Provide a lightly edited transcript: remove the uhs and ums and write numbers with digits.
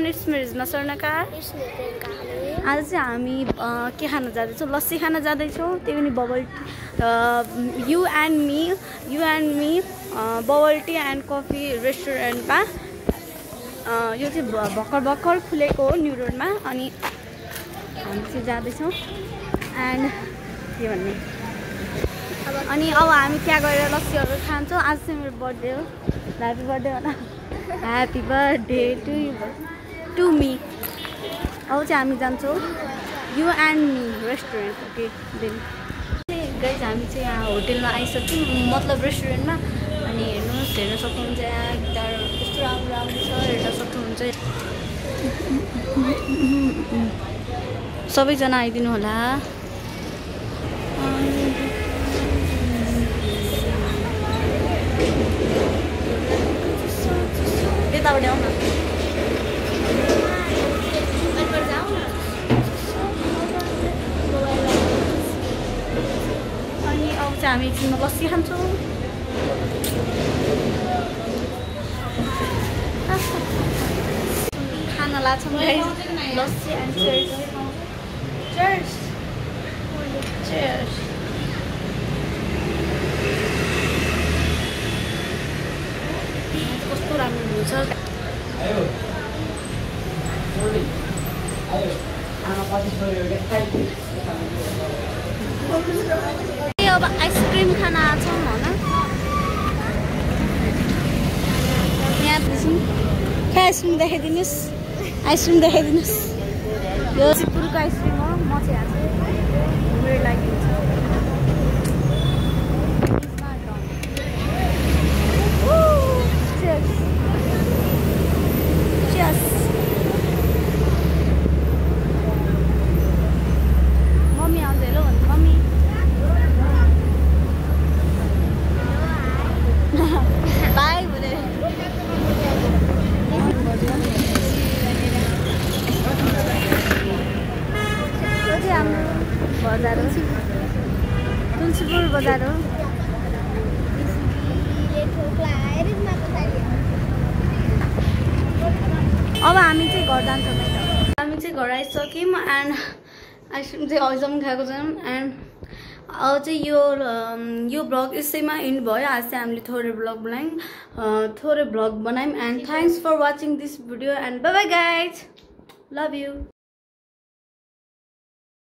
it's मिरिजमा स्वर्णकार आज चाहिँ हामी के खान जाँदैछौँ लस्सी खान जाँदैछौँ त्यही पनि bubble you and me bubble tea and coffee रेस्टुरेन्टमा यो चाहिँ भर्खर खुलेको हो न्यू रोडमा अनि हामी चाहिँ जाँदैछौँ एन्ड के भन्ने अनि अब हामी त्यहाँ गएर लस्सीहरू खान्छौँ आज चाहिँ मेरो बर्थडे हो ह्याप्पी बर्थडे होला ह्याप्पी बर्थडे टु मी अब चाहिँ हामी जान्छौँ you and me restaurant okay then guys हामी चाहिँ यहाँ होटेलमा आइसक्यौँ मतलब रेस्टुरेन्टमा अनि हेर्नुहोस् हेर्न सक्नुहुन्छ यहाँ गिटार कस्तो राम्रो राम्रो छ हेर्न सक्नुहुन्छ सबैजना आइदिनु होला यताबाट आउन अनि अब चाहिँ हामी एकछिनमा लस्सी खान्छौँ खान लाग्छौँ लस्सी एन्ड चेयर्स कस्तो राम्रो हुन्छ अब आइसक्रिम खान आछौँ होइन यहाँदेखि आइसक्रिम देखाइदिनुहोस् यो सिपुरको आइसक्रिम हो म चाहिँ आज मेरो लागि मम्मी आउँछ हेलो भन्नु मम्मी बाई भने हाम्रो बजार हो तुलसीपुर बजार हो अब हामी चाहिँ घर जान्छौँ हामी चाहिँ घर आइसक्यौँ एन्ड आइसक्रिम चाहिँ अहिलेसम्म खाएको छौँ एन्ड अब चाहिँ यो भ्लग यसैमा इन्ड भयो आज चाहिँ हामीले थोरै भ्लग बनायौँ and thanks for watching this video and bye bye guys love you